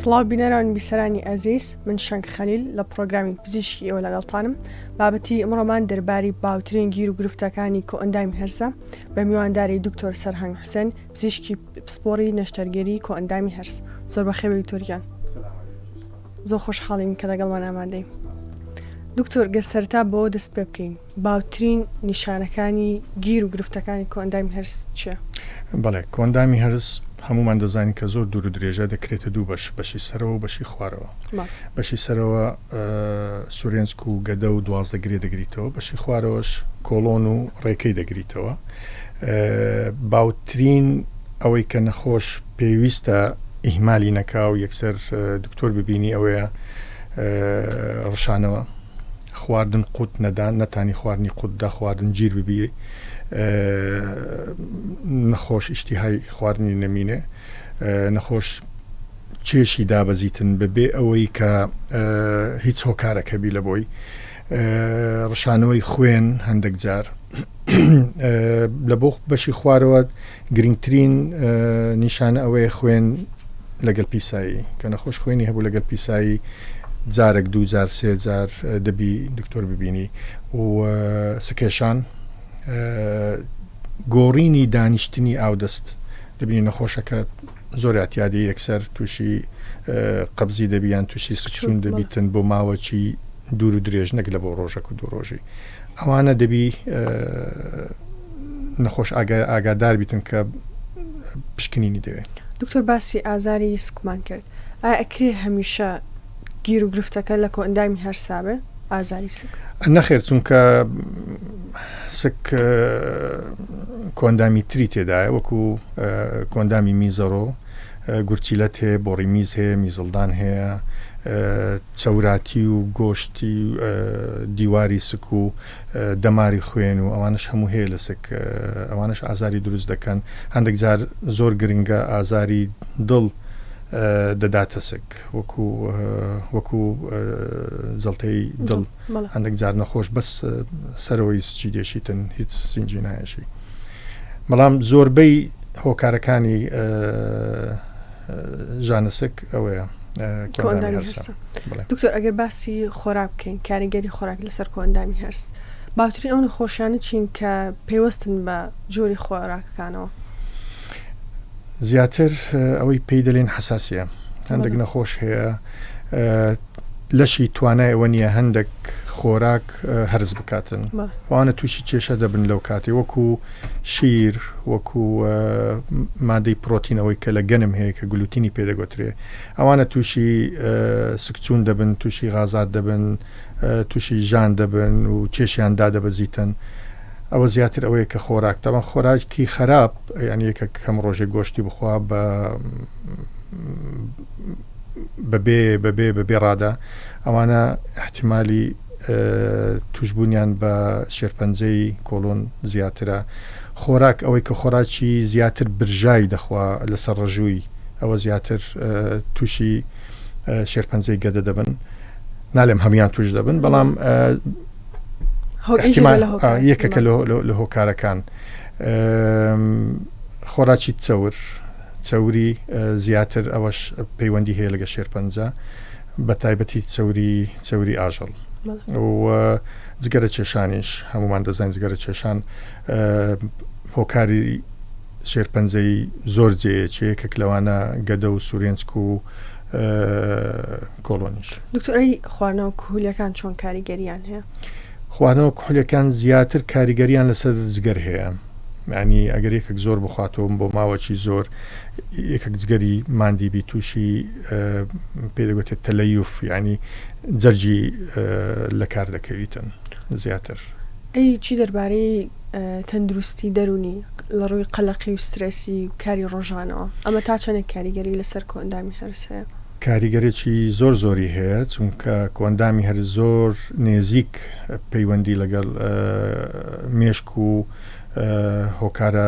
سڵاو بینەران و بیسەرانی ئەزیز من شەنگ خەلیل لە پرۆگرامی پزیشکی ئێوە لەگەڵتانم بابەتی ئەمڕۆمان دەرباری باوترین گیر و گرفتەکانی کۆئەندامی هەرسە بە میوانداری دکتۆر سەرهەنگ حوسێن پزیشکی پسپۆڕی نەشتەرگەری کۆئەندامی هەرس زۆر بەخێوی دکتۆر گیان زۆر خۆشحاڵین کە لەگەڵمان ئامادەی دکتۆر گەر سەرتا بەوە دەست پێ بکەین باوترین نیشانەکانی گیر و گرفتەکانی کۆئەندامی هەرس چیە؟ بەڵێ کۆئەندامی هەرس هەموومان دەزانین کە زۆر دوور و درێژە دەکرێتە دوو بەش بەشی سەرەوە و بەشی خوارەوە بەشی سەرەوە سورێنچک و گەدە و 12 گرێ دەگریتەوە بەشی خوارەوەش کۆڵۆن و ڕێکەی دەگریتەوە باوترین ئەوەی کە نەخۆش پێویستە ئیهمالی نەکا و یەکسەر دکتۆر ببینی ئەوەیە ڕشانەوە خواردن قوت نەدان نەتانی خواردنی قوت دا خواردن گیر ببی نەخۆش ئیشتیهای خواردنی نەمینێ نەخۆش کێشی دابەزیتن بەبێ ئەوەی کە هیچ هۆکارەک هەبی لە بۆی ڕشانەوەی خوێن هەندێک جار لە بۆ بەشی خوارەوە گرنگترین نیشانە ئەوەیە خوێن لەگەل پیسایی کە نەخۆش خوێنی هەبوو لەگەل پیسایی جارێک دوو جار سێ جار دەبی دکتۆر ببینی و سکێشان گۆڕینی دانیشتنی ئاودەست دەبینی نەخۆشەکە زۆر ئەتیادی یەکسەر تووشی قەبزی دەبی یان تووشی سکچوون دەبیتن بۆ ماوەکی دوور و درێژ نەک لە بۆ ڕۆژەک و دوو ڕۆژی ئەوانە دەبی نەخۆش ئاگادار بیتن کە پشکنینی دەوێت. دکتۆر باسی ئازاری سکمان کرد ئایا ئەکرێ هەمیشە گیر و گرفتەکە لە کۆئەندامی هەرسا بێ ئازاری سک؟ نەخێر چونکە سک کۆئەندامی تری تێدایە وەکو کۆئەندامی میزەڕۆ گورچیلەت هەیە بۆڕی میز هەیە میزڵدان هەیە چەوراتی و گۆشتی دیواری سک و دەماری خوێن و ئەوانەش هەموو هەیە لە سک ئەوانەش ئازاری دروست دەکەن هەندێک جار زۆر گرنگە ئازاری دڵ دەداتە سک وەکو وەکو جەڵتەی دڵ هەندێک جار نەخۆش بەس سەرەوەی سچی دێشیتن هیچ سینجی نایەشی بەڵام زۆربەی هۆکارەکانی ژانەسک ئەوەیە کۆئەندامی هەرسە. دکتۆر ئەگەر باسی خۆراک بکەین کاریگەری خۆراک لەسەر کۆئەندامی هەرس باوترین ئەو نەخۆشیانە چین کە پەیوەستن بە جۆری خۆراکەکانەوە؟ زیاتر ئەوەی پێی دەلێن حەساسیە هەندێک نەخۆش هەیە لەشی توانای ئەوە نییە هەندێک خۆراک هەرس بکاتن ئەوانە تووشی کێشە دەبن لەو کاتی وەکو شیر وەکو مادەی پرۆتین ئەوەی کە لە گەنم هەیە کە گلوتینی پێ دەگوترێ ئەوانە تووشی سکچوون دەبن تووشی غازات دەبن تووشی ژان دەبن و کێشیان دادەبەزیتن ئەوە زیاتر ئەوەیە کە خۆراک تەبعەن خۆراکی خراپ یعنی یەکە کەم ڕۆژێک گۆشتی بخوا بە بەبێ بەبێ بەبێ ڕادە ئەوانە احتیممالی توشبوونیان بە شێرپەنجەی کۆڵۆن زیاترە خۆراک ئەوەی کە خۆراکی زیاتر برژای دەخوا لەسەر ڕژووی ئەوە زیاتر تووشی شێرپەنجەی گەدە دەبن نالێم هەموان توش دەبن بەڵام یەکەکە لە هۆکارەکان خۆراکی چەور چەوری زیاتر ئەوەش پەیوەندی هەیە لەگە شێرپەنجە بە تایبەتی چەوری چەوری ئاژەڵ و جگەرە کێشانیش هەمومان دەزانین جگەرە کێشان هۆکاری شێرپەنجەی زۆر جێیەکێ یەکێک لەوانە گەدە و سورێنچک و کۆڵۆنیش. دکتۆر ئەی خواردنەوە کهولیەکان چۆن کاریگەریان هەیە؟ خواردنەوە کحولیەکان زیاتر کاریگەریان لەسەر جگەر هەیە یانی ئەگەر یەکێک زۆر بخواتەوە بۆ ماوەکی زۆر یەکێک جگەری ماندی بی تووشی پێ دەگوتێت تەلەیوف یانی جەرگی لەکار دەکەویتن زیاتر. ئەی چی دەربارەی تەندروستی دەروونی لە ڕووی قەلەقی و سترێسی و کاری ڕۆژانەوە ئەمە تا چەندێک کاریگەری لەسەر کۆئەندامی هەرس هەیە؟ کاریگەرێکی زۆر زۆری هەیە چونکە کۆئەندامی هەرس زۆر نێزیک پەیوەندی لەگەڵ مێشک و هۆکارە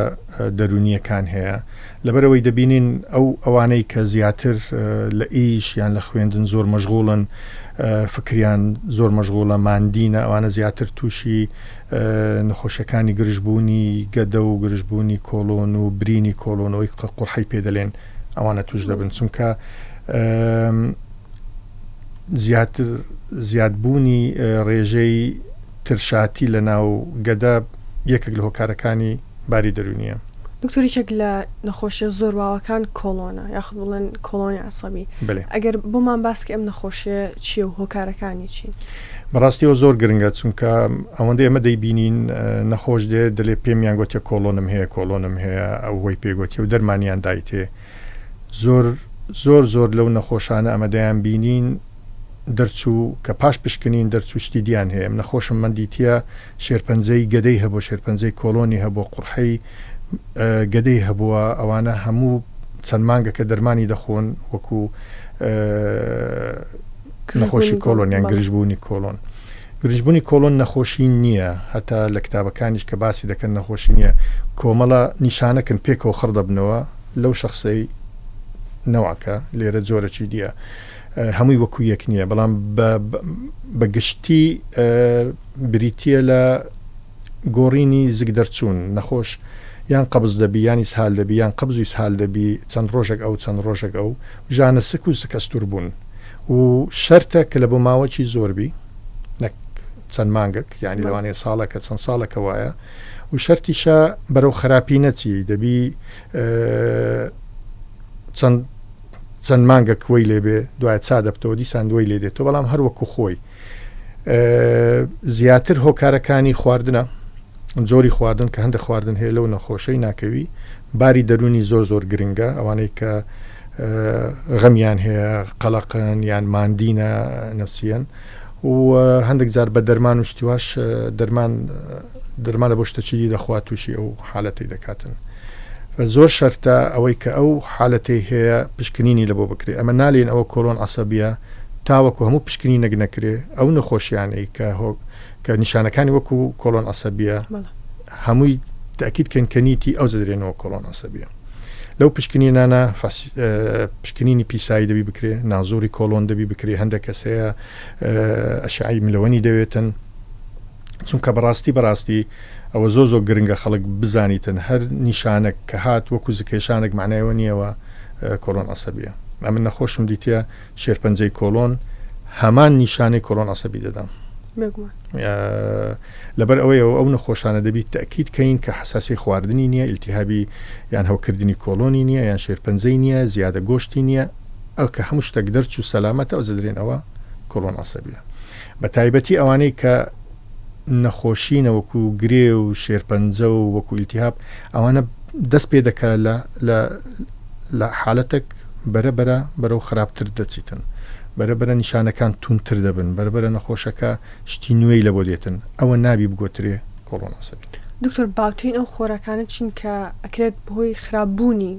دەروونییەکان هەیە لەبەرئەوەی دەبینین ئەو ئەوانەی کە زیاتر لە ئیش یان لە خوێندن زۆر مەشغوڵن فکریان زۆر مەشغوڵە ماندینە ئەوانە زیاتر تووشی نەخۆشیەکانی گرژبوونی گەدە و گرژبوونی کۆڵۆن و برینی کۆڵۆن ئەوەی کە قوڕحەی پێ دەلێن ئەوانە توش دەبن چونکە. زیاتر زیادبوونی ڕێژەی ترشاتی لە ناو گەدە یەکێک لە هۆکارەکانی باری دەروونیە. دکتۆر یەکێک لە نەخۆشیە زۆر باوەکان کۆڵۆنە یاخود بڵێن کۆڵۆنی عەسەبی بەلێ. ئەگەر بۆمان باس کەی ئەم نەخۆشیە چیە و هۆکارەکانی چین؟ بەڕاستی ئەوە زۆر گرنگە چونکە ئەوەندەی ئێمە دەیبینین نەخۆش دێ دەلێ پێمیان گۆتیە کۆڵۆنم هەیە کۆڵۆنم هەیە ئەوەی پێ گۆتیە و دەرمانیان دایتێ زۆر زۆر زۆر لەو نەخۆشانە ئەمە دەیان بینین دەرچوو کە پاش پشکنین دەرچوو شتی دیان هەیە نەخۆشم من دیتیە شێرپەنجەی گەدەی هەبوو شێرپەنجەی کۆڵۆنی هەبووە قوڕحەی گەدەی هەبووە ئەوانە هەموو چەند مانگەکە دەرمانی دەخۆن وەکو نەخۆشی کۆڵۆن یان گرژبوونی کۆڵۆن. گرژبوونی کۆڵۆن نەخۆشی نییە هەتا لە کتابەکانیش کە باسی دەکەن نەخۆشی نییە کۆمەڵە نیشانەکن پێکەوە خڕ دەبنەوە لەو شخصەی نەوعەکە لێرە جۆرەکی دیە هەمووی وەکو یەک نییە بەڵام بە گشتی بریتییە لە گۆڕینی زگدەرچوون، نەخۆش یان قەبز دەبی یان ئیسهال دەبی یان قەبز و ئیسهال دەبی چەند ڕۆژێک ئەو چەند ڕۆژێک ئەو، ژانە سک و سک ئەستوور بوون و شەرتە کە لە بۆ ماوەکی زۆر بی نەک چەند مانگەک یانی لەوانەیە ساڵەکە چەند ساڵەکە وایە و شەرتیشە بەرەو خراپی نەچی دەبی چەند چەند مانگەک وەی لێبێ دوای چا دەبتەوە دیسان دوای لێ دێتەوە بەڵام هەر وەکو خۆی زیاتر هۆکارەکانی خواردنە جۆری خواردن کە هەندێک خواردن هەیە لەو نەخۆشەی ناکەوی باری دەرونی زۆر زۆر گرنگە ئەوانەی کە غەمیان هەیە قەلەقن یان ماندینە نفسیەن و هەندێک جار بە دەرمان و شتیواش دەرمان دەرمانە بۆ شتەچی دەخوات تووشی ئەو حالەتی دەکاتن زۆر شەرتە ئەوەی کە ئەو حالەتەی هەیە پشکنینی لە بۆ بکرێ ئەمە نالێن ئەوە کۆلۆن عەسەبیە تاوەکو هەموو پشکنینێک نەکرێ ئەو نەخۆشیانەی کە هۆ کە نیشانەکانی وەکو کۆلۆن عەسەبیە هەمووی تاکید کەن کە نیتی ئەو دەدرێنەوە کۆلۆن عەسەبیە لەو پشکنینانە پشکنینی پیسایی دەبی بکرێ نازوری کۆلۆن دەبی بکرێ هەندێک کەس هەیە ئەشعی ملەوەنی دەوێتن چونکە بەڕاستی بەڕاستی ئەوە زۆر زۆر گرنگە خەڵک بزانیتن هەر نیشانەک کە هات وەکو زکێشانێک معنایەوە نییەوە کۆلۆن عەسەبیە ئەمن نەخۆشم دیتە شێرپەنجەی کۆلۆن هەمان نیشانەی کۆلۆن عەسەبی دەدا لەبەر ئەوەیەوە ئەو نەخۆشانە دەبیت تەکیید کەین کە حساسی خواردنی نییە ئیلتیهابی یان هەوکردنی کۆلۆنی نییە یان شێرپەنجەی نییە زیادە گۆشتی نییە ئەو کە هەموو شتێک دەرچوو سەلامەتە ئەو دەدرێن ئەوە کۆلۆن عەسەبیە بە تایبەتی ئەوانەی کە نەخۆشینە وەکو گرێ و شێرپەنجە و وەکو ئیلتیهاب ئەوانە دەست پێ دەکا لە لە لە حالەتێک بەرە بەرە بەرەو خراپتر دەچیتن بەرە بەرە نیشانەکان توندتر دەبن بەرە بەرە نەخۆشەکە شتی نوێی لە بۆ دێتن ئەوە نابی بگۆترێ کۆڵۆن عەسەبی. دکتۆر باوترین ئەو خۆراکانە چین کە ئەکرێت بەهۆی خراپ بوونی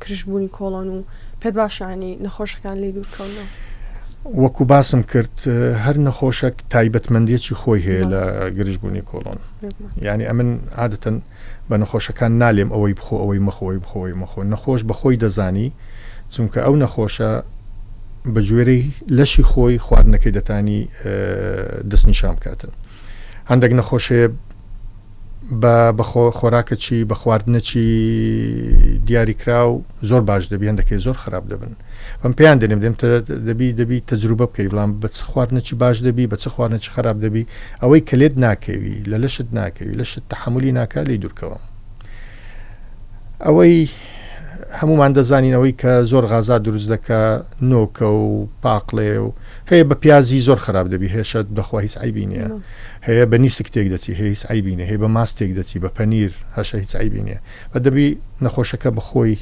کرژبوونی کۆڵۆن و پێت باشە یانی نەخۆشەکان لێی دوور کەونەوە؟ وەکو باسم کرد هەر نەخۆشەک تایبەتمەندیەکی خۆی هەیە لە گرژبوونی کۆڵۆن یعنی ئەمن عادەتەن بە نەخۆشەکان نالێم ئەوەی بخۆ ئەوەی مەخۆی بخۆی مەخۆ نەخۆش بەخۆی دەزانی چونکە ئەو نەخۆشە بە گوێرەی لەشی خۆی خواردنەکەی دەتانی دەستنیشان بکاتن هەندێک نەخۆشەیە بە بە خۆراکەکی بە خواردنەکی دیاریکراو زۆر باش دەبی هەندەکەی زۆر خراپ دەبن بەم پێیان دێنم دێم دەبی دەبی تەجروبە بکەی بڵام بە چ خواردنەکی باش دەبی بە چ خواردنەکی خراپ دەبی ئەوەی کە لێت ناکەوی لە لەشت ناکەوی لەشت تەحملی ناکە لی دوورکەوە ئەوەی هەمومان دەزانین ئەوەی کە زۆر غازات دروست دەکا نۆکە و پاقلێ و هەیە بە پیازی زۆر خراپ دەبی هەیە بەخوا هیچ عیبی نییە هەیە بە نیسک تێک دەچی هەیە هیچ عەیبی نیە هەیە بە ماست تێک دەچی بە پەنیر هەشە هیچ عەیبی نیە بە دەبی نەخۆشەکە بە خۆی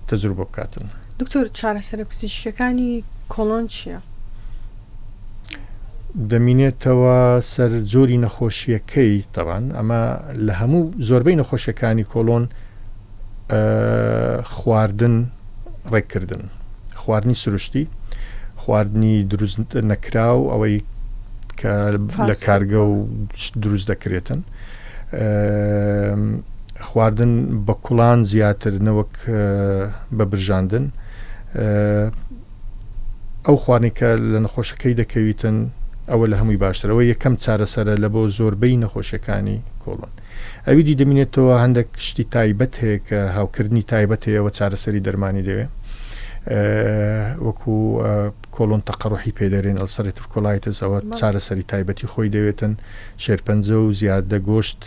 تەجروبە بکاتن. دکتۆر چارەسەرە پزیشکیەکانی کۆڵۆن چیە؟ دەمینێتەوە سەر جۆری نەخۆشیەکەی تەبان ئەمە لە هەموو زۆربەی نەخۆشیەکانی کۆڵۆن خواردن ڕێککردن خواردنی سروشتی خواردنی دروست نەکراو ئەوەی کە لە کارگە و دروست دەکرێتن خواردن بە کوڵان زیاتر نەوەک بە برژاندن ئەو خواردنی کە لە نەخۆشەکەی دەکەویتن ئەوە لە هەمووی باشترەوە یەکەم چارەسەرە لە بۆ زۆربەی نەخۆشیەکانی کۆڵۆن ئەوی دی دەمینێتەوە هەندێک شتی تایبەت هەیە کە هاوکردنی تایبەت هەیە و چارەسەری دەرمانی دەوێ. وەکو کۆڵۆن تەقەڕوحی پێ دەرێن ulcerative colitis ئەوە چارەسەری تایبەتی خۆی دەوێتن شێرپەنجە و زیادە گۆشت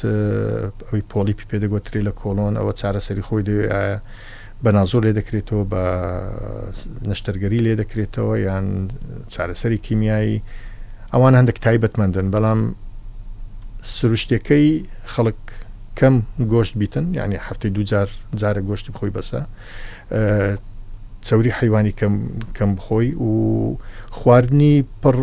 ئەوی polyp ی پێ دەگۆترێ لە کۆڵۆن ئەوە چارەسەری خۆی دەوێت ئایا بە نازۆ لێ دەکرێتەوە بە نەشتەرگەری لێ دەکرێتەوە یان چارەسەری کیمیایی ئەوان هەندێک تایبەتمەندن بەڵام سروشتەکەی خەڵک کەم گۆشت بیتن یعنی هەفتەی دوو جار جارە گۆشتی بخۆی بەسە چەوری حەیوانی کەم کەم بخۆی و خواردنی پڕ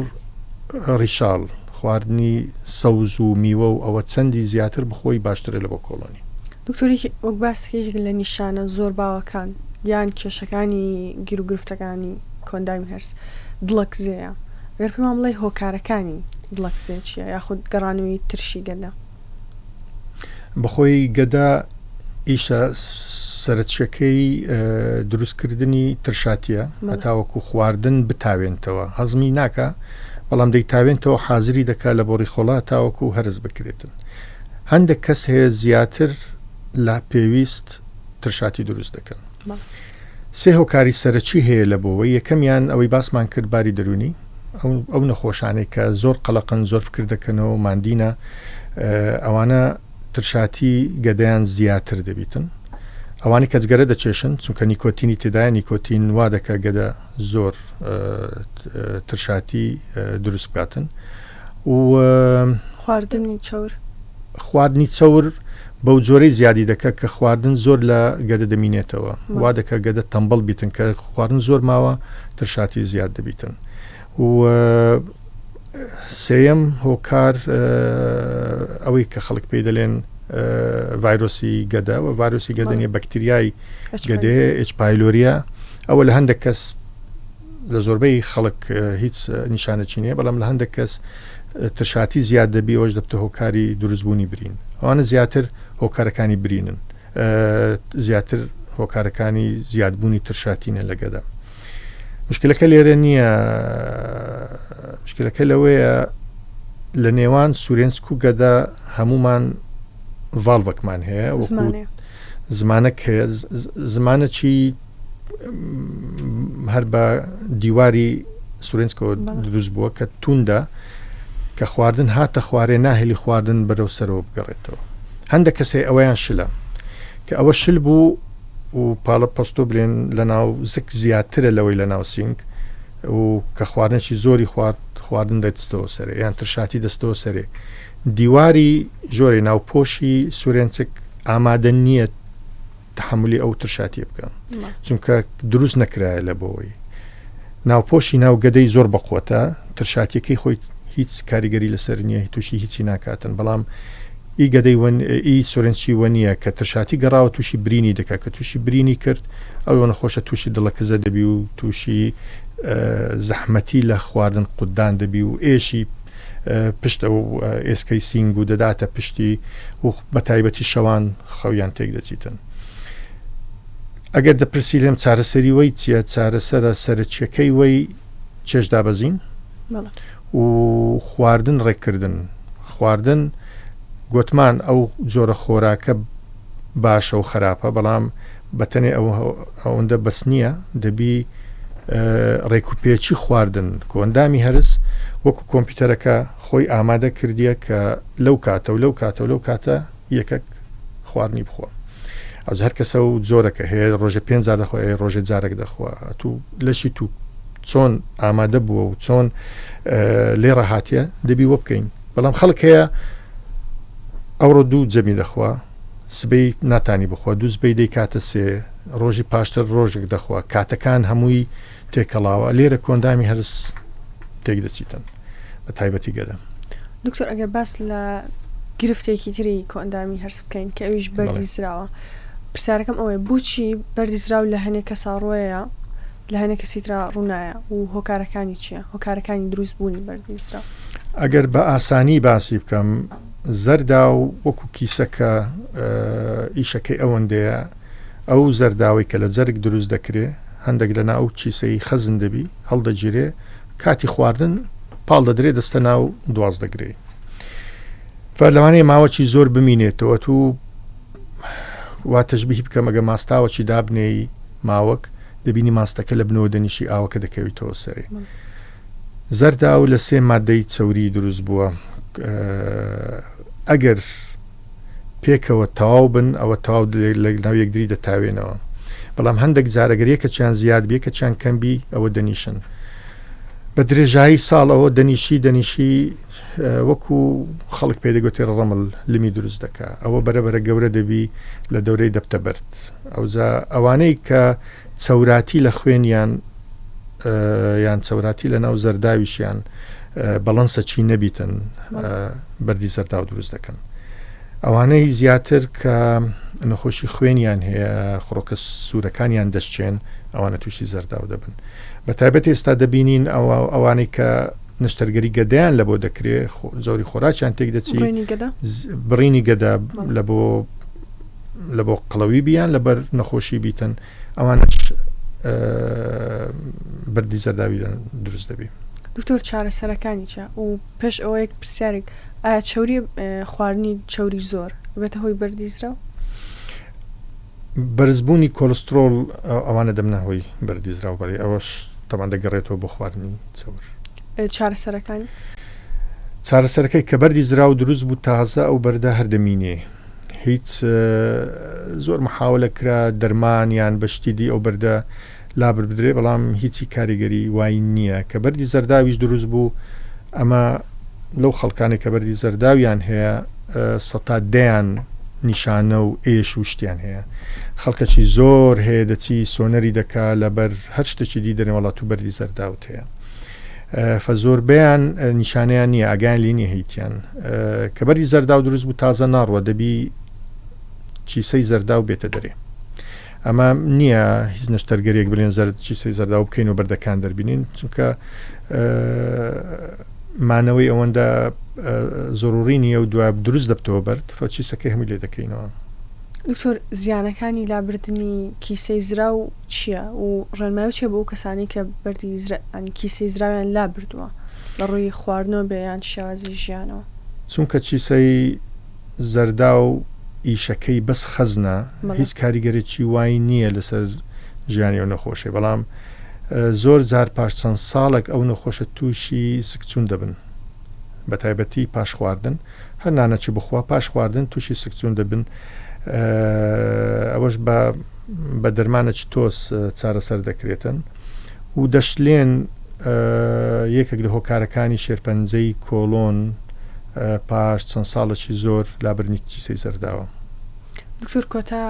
ڕیشاڵ خواردنی سەوز و میوە و ئەوە چەندی زیاتر بخۆی باشترە لە بۆ کۆڵۆنی. دکتۆر یەکێک وەک باست کرد یەکێک لە نیشانە زۆر باوەکان یان کێشەکانی گیروگرفتەکانی کۆئەندامی هەرس دڵەکزێیە ئەگەر پێمان بڵێی هۆکارەکانی دڵەکزێ چییە یاخود گەڕانەوەی ترشی گەدە؟ بەخۆی گەدە ئیشە سەرچیەکەی دروستکردنی ترشاتیە هەتاوەکو خواردن بتاوێنتەوە هەزمی ناکە بەڵام دەیتاوێنتەوە حازری دەکات لە بۆڕی خۆڵا تاوەکو هەرس بکرێتن هەندێک کەس هەیە زیاتر لە پێویست ترشاتی دروست دەکەن سێ هۆکاری سەرەکی هەیە لە بۆوەی یەکەمیان ئەوەی باسمان کرد باری دەرونی ئەو نەخۆشانەی کە زۆر قەلەقن زۆر فکر دەکەنەوە ماندینە ئەوانە ترشاتی گەدەیان زیاتر دەبیتن ئەوانەی کە جگەرە دەچێشن چونکە نیکۆتینی تێدایە نیکۆتین وا دەکە گەدە زۆر ترشاتی دروست بکاتن و خواردنی چەور خواردنی چەور بەو جۆرەی زیادی دەکە کە خواردن زۆر لە گەدە دەمینێتەوە وا دەکە گەدە تەمبەڵ بیتن کە خواردن زۆر ماوە ترشاتی زیاد دەبیتن و سێیەم هۆکار ئەوەی کە خەڵک پێی دەلێن ڤایرۆسی گەدە و ڤایرۆسی گەدە نیە بەکتریای گەدەیە H pylori ە ئەوە لە هەندێک کەس لە زۆربەی خەڵک هیچ نیشانەکی نییە بەڵام لە هەندێک کەس ترشاتی زیاد دەبی ئەوەش دەبتە هۆکاری دروستبوونی برین ئەوانە زیاتر هۆکارەکانی برینن زیاتر هۆکارەکانی زیادبوونی ترشاتینە لە گەدە مشکلەکە لێرە نییە مشکلەکە لەوەیە لە نێوان سورێنسک و گەدە هەمومان ڤاڵڤەکمان هەیە وەکو زمانەک هەیە زمانەکی هەر بە دیواری سورێنسکەوە دروست بووە کە توندە کە خواردن هاتە خوارێ ناهێلی خواردن بەرەو سەرەوە بگەڕێتەوە هەندێک کەسێ ئەوەیان شلە کە ئەوە شل بوو و پاڵە پەستۆ بلێن لە ناو زک زیاترە لەوەی لە ناو سینگ و کە خواردنێکی زۆری خوارد خواردن دەستەوە سەرێ یان ترشاتی دەستەوە سەرێ دیواری ژۆرێ ناوپۆشی سورێنچک ئامادە نییە تەحەمولی ئەو ترشاتیە بکە چونکە دروست نەکرایە لە بۆی ناوپۆشی ناو گەدەی زۆر بەقوتە ترشاتیەکەی خۆی هیچ کاریگەری لەسەر نییە تووشی هیچی ناکاتن بەڵام ئی گەدەی وەن ئی سۆرنچی وە نییە کە ترشاتی گەڕاوە تووشی برینی دەکات کە تووشی برینی کرد ئەو نەخۆشە تووشی دڵەکزە دەبی و تووشی زەحمەتی لە خواردن قودان دەبی و ئێشی پشت ئەو ئێسکەی سینگ و دەداتە پشتی و بە تایبەتی شەوان خەویان تێک دەچیتن. ئەگەر دەپرسی لێم چارەسەری وەی چییە چارەسەرە سەرەکیەکەی وەی چێژ دابەزین و خواردن ڕێککردن خواردن گوتمان ئەو جۆرە خۆراکە باشە و خراپە بەڵام بەتەنێ ئەوەندە بەس نییە دەبی ڕێکوپێکی خواردن کۆئەندامی هەرس وەکو کۆمپیوتەرەکە خۆی ئامادە کردیە کە لەو کاتە و لەو کاتە و لەو کاتە یەکەک خواردنی بخوا ئەوج هەر کەسە و جۆرەکە هەیە ڕۆژێ پێنج جار دەخوا هەیە ڕۆژێ جارێک دەخوا تو لەشی تو چۆن ئامادە بووە و چۆن لێ ڕاهاتیە دەبی وە بکەین بەڵام خەڵک هەیە ئەوڕۆ دوو جەمی دەخوا سبەی ناتانی بخوا دوو سبەی دەیکاتە سێ ڕۆژی پاشتر ڕۆژێک دەخوا کاتەکان هەمووی تێکەڵاوە لێرە کۆندامی هەرس تێک دەچیتن بە تایبەتی گەدە. دکتۆر ئەگەر باس لە گرفتێکی تری کۆئەندامی هەرس بکەین کە ئەویش بەردی زراوە پرسیارەکەم ئەوەیە بۆچی بەردی زراو لە هەنێک کەسا ڕۆیە لە هەنێک کەسی ترا ڕوونایە و هۆکارەکانی چییە هۆکارەکانی دروست بوونی بەردی زراو؟ ئەگەر بە ئاسانی باسی بکەم زەرداو وەکو کیسەکە ئیشەکەی ئەوەندەیە ئەو زەرداوەی کە لە جەرگ دروست دەکرێ هەندێک لە ناو کیسەی خەزن دەبی هەڵدەگیرێ کاتی خواردن پاڵ دەدرێ دەستە ناو 12 گرێ فە لەوانەیە ماوەکی زۆر بمینێتەوە تو وا تەشبیه بکەم ئەگە ماستاوەکی دابنێی ماوەک دەبینی ماستەکە لە بنەوە دەنیشی ئاوەکە دەکەویتەوە سەرێ. زەرداو لە سێ مادەی چەوری دروست بووە ئەگەر پێکەوە تەواو بن ئەوە تەواو لە ناو یەکدری دەتاوێنەوە بەڵام هەندێک جار ئەگەر یەکەکیان زیاد بی یەکەکیان کەم بی ئەوە دەنیشن بە درێژایی ساڵ ئەوە دەنیشی دەنیشی وەکو خەڵک پێ دەگوتێ ڕەمل لمی دروست دەکا ئەوە بەرە بەرە گەورە دەبی لە دەورەی دەبتە بەرد ئەوجا ئەوانەی کە چەوراتی لە خوێنیان یان چەوراتی لە ناو زەرداویشیان بەڵەنسە چی نەبیتن بەردی زەرداو دروست دەکەن. ئەوانەی زیاتر کە نەخۆشی خوێنیان هەیە خڕۆکە سوورەکانیان دەشچێن ئەوانە تووشی زەرداو دەبن. بە تایبەت ئێستا دەبینین ئەوانەی کە نەشتەرگەری گەدەیان لە بۆ دەکرێ زۆری خۆراکیان تێک دەچی بڕینی گەدە لە بۆ لە بۆ قەڵەوی بیان لەبەر نەخۆشی بیتن ئەوانەش بەردی زەرداوی دروست دەبی. دکتۆر چارەسەرەکانی چیە و پێش ئەوە یەک پرسیارێک ئایا چەوری خواردنی چەوری زۆر ئەبێتە هۆی بەردی زراو؟ بەرزبوونی کۆلسترۆڵ ئەوانە دەبنە هۆی بەردی زراو بەڵێ ئەوەش تەبعەن دەگەڕێتەوە بۆ خواردنی چەور. چارەسەرەکانی؟ چارەسەرەکەی کە بەردی زراو دروست بوو تازە ئەو بەردە هەر دەمینێ هیچ زۆر محاولە کرا دەرمان یان بە شتی دی ئەو بەردە لابر بدرێ بەڵام هیچی کاریگەری وای نییە کە بەردی زەرداویش دروست بوو ئەمە لەو خەڵکانی کە بەردی زەرداویان هەیە سەتا دەیان نیشانە و ئێش و شتیان هەیە خەڵکەکی زۆر هەیە دەچی سۆنەری دەکا لەبەر هەر شتێکی دی دەرێن وەڵا تو بەردی زەرداوت هەیە فە زۆربەیان نیشانەیان نییە ئاگایان لێ نییە هیتیان کە بەری زەرداو دروست بوو تازە ناڕوە دەبی کیسەی زەرداو بێتە دەرێ ئەمە نییە هیچ نەشتەرگەریەک بلێن زەرد کیسەی زەرداو بکەین و بەردەکان دەربینین چونکە مانەوەی ئەوەندە زۆروری نییە و دوای دروست دەبتەوە بەرد فە کیسەکەی هەمووی لێ دەکەینەوە. دکتۆر زیانەکانی لابردنی کیسەی زراو چیە و ڕێنمایو چیە بۆ ئەو کەسانەی کە بەردی زرا یانی کیسەی زراویان لابردووە لە ڕووی خواردنەوە بێ یان شێوازی ژیانەوە؟ چونکە کیسەی زەرداو ئیشەکەی بەس خەزنە هیچ کاریگەرێکی وای نییە لەسەر ژیانی ئەو نەخۆشەی بەڵام زۆر جار پاش چەند ساڵێک ئەو نەخۆشە تووشی سکچوون دەبن بەتایبەتی پاش خواردن هەر نانەکی بخوا پاش خواردن تووشی سکچوون دەبن ئەوەش بە بە دەرمانێکی تۆز چارەسەر دەکرێتن و دەشلێن یەکێک لە هۆکارەکانی شێرپەنجەی کۆڵۆن پاش چەند ساڵێکی زۆر لابردنی کیسەی زەرداوە. دکتۆر کۆتا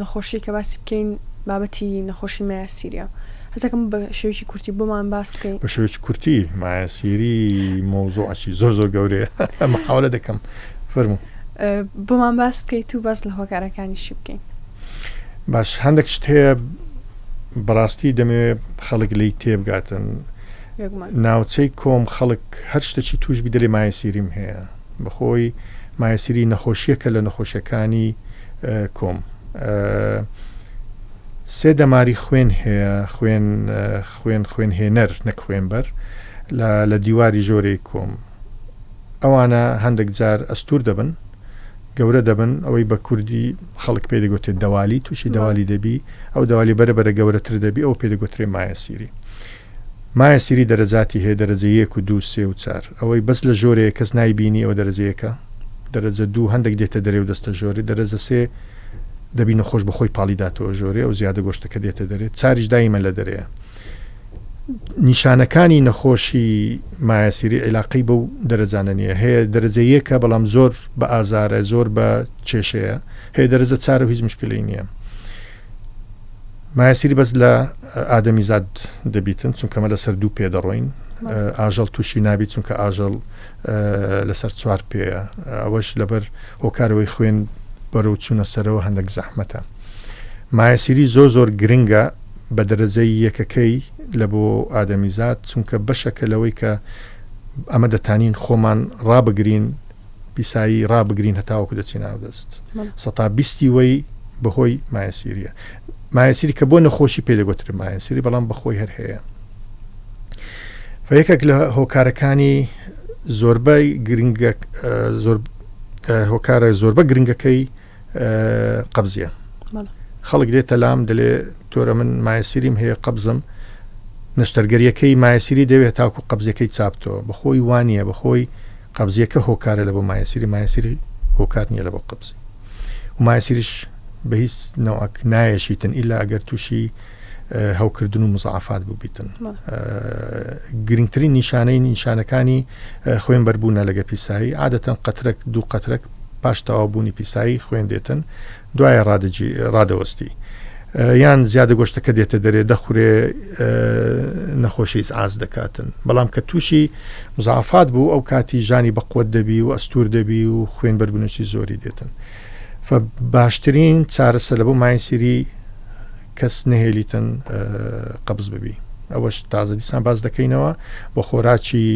نەخۆشی کە باسی بکەین بابەتی نەخۆشی مایەسیریە حەزەکەم بە شێوەیەکی کورتی بۆمان باس بکەین. بە شێوەیەکی کورتی مایەسیری مەوزوعەکی زۆر زۆر گەورەیە محاولە دەکەم فەرموو. بۆمان باس بکەیت و باس لە هۆکارەکانیشی بکەین. باش هەندێک شت هەیە بەڕاستی دەمەوێ خەڵک لێی تێبگاتن ناوچەی کۆم خەڵک هەر شتێکی توش بی دەلێ مایەسیریم هەیە بەخۆی مایەسیری نەخۆشیەکە لە نەخۆشیەکانی کۆم سێ دەماری خوێن هەیە خوێن خوێن خوێن هێنەر نەک خوێنبەر لە دیواری ژۆرەی کۆم ئەوانە هەندێک جار ئەستور دەبن گەورە دەبن ئەوەی بە کوردی خەڵک پێی دەگوترێت دەوالی تووشی دەوالی دەبی ئەو دەوالی بەرە بەرە گەورەتر دەبی ئەو پێی دەگوترێ مایەسیری مایەسیری دەرەجاتی هەیە دەرەجە یەک و دوو سێ و چار ئەوەی بەس لە ژۆرەیە کەس نایبینی ئەوە دەرەجە یەکە دەرەجە دوو هەندێک دێتە دەرێ و دەستە ژۆرێ دەرەجە سێ دەبی نەخۆش بەخۆی پاڵی داتەوە ژۆرێ ئەو زیادە گۆشتەکە دێتە دەرێ چاریش دایمە لە دەرەیە نیشانەکانی نەخۆشی مایەسیری عیلاقەی بەو دەرەجانە نییە، هەیە دەرەجە یەکە بەڵام زۆر بە ئازارە زۆر بە کێشەیە، هەیە دەرەجە چارە و هیچ مشکلەی نییە. مایەسیری بەس لە ئادەمیزاد دەبیتن چونکە مە لەسەر دوو پێ دەڕۆین ئاژەڵ تووشی نابی چونکە ئاژەڵ لەسەر چوار پێیە ئەوەش لەبەر هۆکارەوەی خوێن بەرەو چوونە سەرەوە هەندێک زەحمەتە. مایەسیری زۆر زۆر گرنگە بە دەرەجەی یەکەکەی لە بۆ ئادەمیزاد چونکە بەشەکە لەوەی کە ئەمە دەتانین خۆمان ڕابگرین پیسایی ڕابگرین هەتاوەکو دەچینە ئاو دەست سەتا بیستی وەی بەهۆی مایەسیریە مایەسیری کە بۆ نەخۆشی پێ دەگوترێت مایەسیری بەڵام بەخۆی هەر هەیە یەکێک لە هۆکارەکانی زۆربەی گرنگە زۆر هۆکارە زۆربە گرنگەکەی قەبزیە. خەڵک دێتە لام دەلێ تۆرە من مایەسیریم هەیە قەبزم نەشتەرگەریەکەی مایەسیری دەوێت تاکو قەبزیەکەی چابتەوە بەخۆی وانە بەخۆی قەبزیەکە هۆکارە لە بۆ مایەسیری مایەسیری هۆکار نییە لە بۆ قەبزی و مایەسیریش بە هیچ نەوەک نایەشیتن ئیلا ئەگەر تووشی هەوکردن و مزعفات بووبیتن گرنگترین نیشانەی نیشانەکانی خوێن بەربوونە لەگە پیسایی عادەتەن قەترەک دوو قەترەک پاش تەواوبوونی پیسایی خوێن دێتن دوایە ڕادەجی ڕادەوەستی یان زیادە گۆشتەکە دێتە دەرێ دەخورێ نەخۆشی ئیزعاج دەکاتن بەڵام کە تووشی مزعفات بوو ئەو کاتی ژانی بەقوت دەبی و ئەستور دەبی و خوێن بەربوونێکی زۆری دێتن فە باشترین چارەسەر لە بۆ مایسیری کەس نەهێلیتن قەبز ببی ئەوەش تازە دیسان باس دەکەینەوە بۆ خۆراکی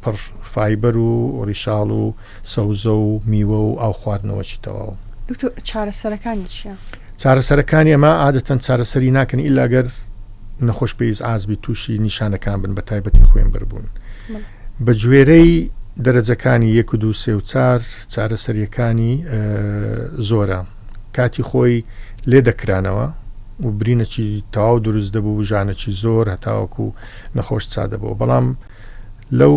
پڕ فایبەر و ڕیشاڵ و سەوزە و میوە و ئاو خواردنەوەکی تەواو. دکتۆر چارەسەرەکانی چیە؟ چارەسەرەکانی ئەمە عادەتەن چارەسەری ناکەن ئیلا گەر نەخۆش پێ ئیزعاج بی تووشی نیشانەکان بن بە تایبەتی خوێن بەربوون بە گوێرەی دەرەجەکانی یەک و دوو سێ و چار چارەسەریەکانی زۆرە کاتی خۆی لێ دەکرانەوە و برینەکی تەواو دروست دەبوو و ژانەکی زۆر هەتاوەکو نەخۆش چا دەبەوە بەڵام لەو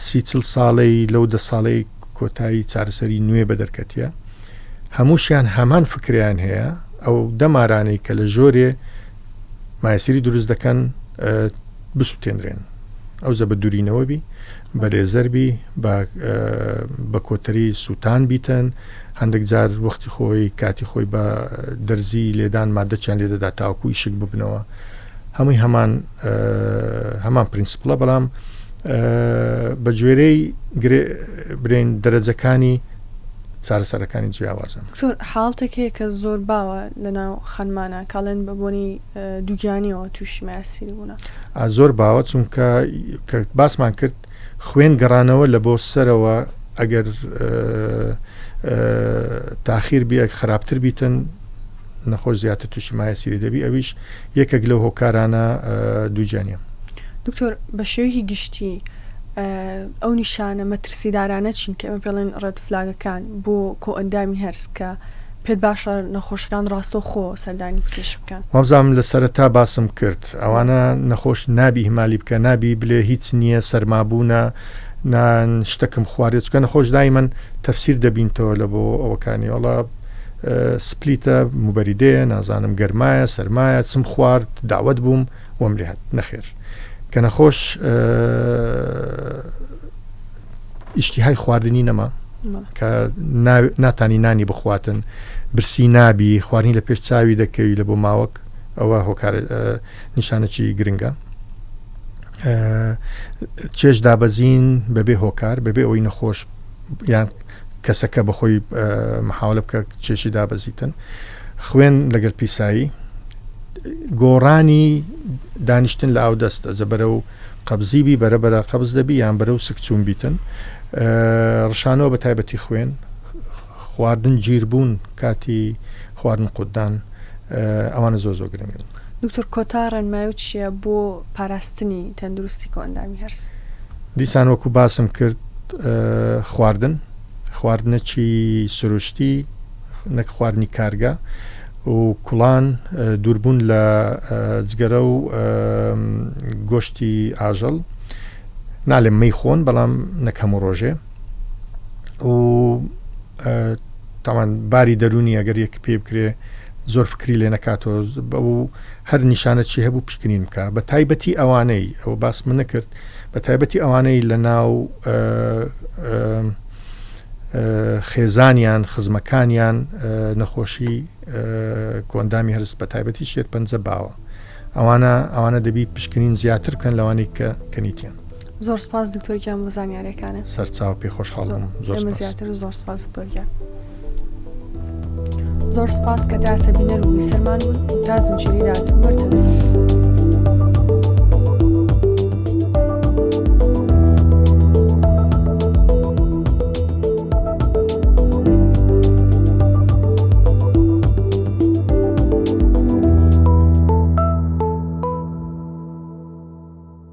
سی چل ساڵەی لەو دە ساڵەی کۆتایی چارەسەری نوێ بەدەرکەتیە هەمووشیان هەمان فکریان هەیە ئەو دەمارانەی کە لە ژۆرێ مایسیری دروست دەکەن بسوتێنرێن ئەوجە بە دورینەوە بی بە لێزەر بی بە کۆتەری سووتان بیتن هەندێک جار وەختی خۆی کاتی خۆی بە دەرزی لێدان مادەچیان لێ دەدا تاوەکو ئیشک ببنەوە هەمووی هەمان هەمان پرینسپڵە بەڵام بە گوێرەی برێن دەرەجەکانی چارەسەرەکانی جیاوازن. دکتۆر حاڵەتێک هەیە کە زۆر باوە لەناو خانمانە کاڵێن بە بۆنی دووگیانیەوە تووشی مایەسیری بوونە. زۆر باوە چونکە کە باسمان کرد خوێن گەڕانەوە لە بۆ سەرەوە ئەگەر تاخیر بی خراپتر بیتن نەخۆش زیاتر تووشی مایەسیری دەبی ئەویش یەکێک لەو هۆکارانە دووگیانیە. دکتۆر بە شێوەیەکی گشتی ئەو نیشانە مەترسیدارانە چین کە ئێمە پێڵێن ڕێد فلاگەکان بۆ کۆئەندامی هەرس کە پێت باشە نەخۆشەکان ڕاستەوخۆ سەردانی پزیشک بکەن؟ وابزانم لە سەرەتا باسم کرد ئەوانە نەخۆش نابی ئیهمالی بکە نابی بلێ هیچ نییە سەرمابوونە نان شتەکم خواردێ چکە نەخۆش دایمەن تەفسیر دەبینتەوە لە بۆ ئەوەکانی وەڵا سپلیتە موبەریدەیە نازانم گەرمایە سەرمایە چم خوارد داوەت بووم وەم لێ هات نەخێر کە نەخۆش ئیشتیهای خواردنی نەما کە ناتانی نانی بخواتن برسی نابی خواردنی لە پێش چاوی دەکەوی لە بۆ ماوەک ئەوە هۆکار نیشانەکی گرنگە چێژ دابەزین بەبێ هۆکار بەبێ ئەوەی نەخۆش یان کەسەکە بەخۆی محاولە بکە کێشی دابەزیتن خوێن لەگەل پیسایی گۆڕانی دانیشتن لە ئاو دەست ئەجە بەرەو قەبزی بی بەرە بەرە قەبز دەبی یان بەرەو سکچوون بیتن ڕشانەوە بە تایبەتی خوێن خواردن گیربوون کاتی خواردن قوتدان ئەوانە زۆر زۆر گرنگن. دکتۆر کۆتا ڕێنمایو چیە بۆ پاراستنی تەندروستی کۆئەندامی هەرس؟ دیسان وەکو باسم کرد خواردن خواردنەکی سروشتی نەک خواردنی کارگە و کوڵان دووربوون لە جگەرە و گۆشتی ئاژەڵ نالێم مەی خۆن بەڵام نەک هەموو ڕۆژێ و تاوان باری دەرونی ئەگەر یەک پێ بکرێ زۆر فکری لێ نەکاتەوە و هەر نیشانە چی هەبوو پشکنین بکە بە تایبەتی ئەوانەی ئەوە باس من نەکرد بە تایبەتی ئەوانەی لە ناو خێزانیان خزمەکانیان نەخۆشی کۆندامی هەرس بە تایبەتی شێرپەنجە باوە ئەوانە ئەوانە دەبی پشکنین زیاتر بکەن لەوانەی کە کەنیتیان. زۆر سپاس دکتۆر گیان بۆ زانیاریەکانت. سەرچاو پێ خۆشحاڵ بووم زۆر سپاس. زیاتر زۆر سپاس دکتۆر گیان. زۆر سپاس کە تا ئێستا بینەر و بیسەرمان بوون تا زنجیرەی داهاتوو هەر تەندروست بن.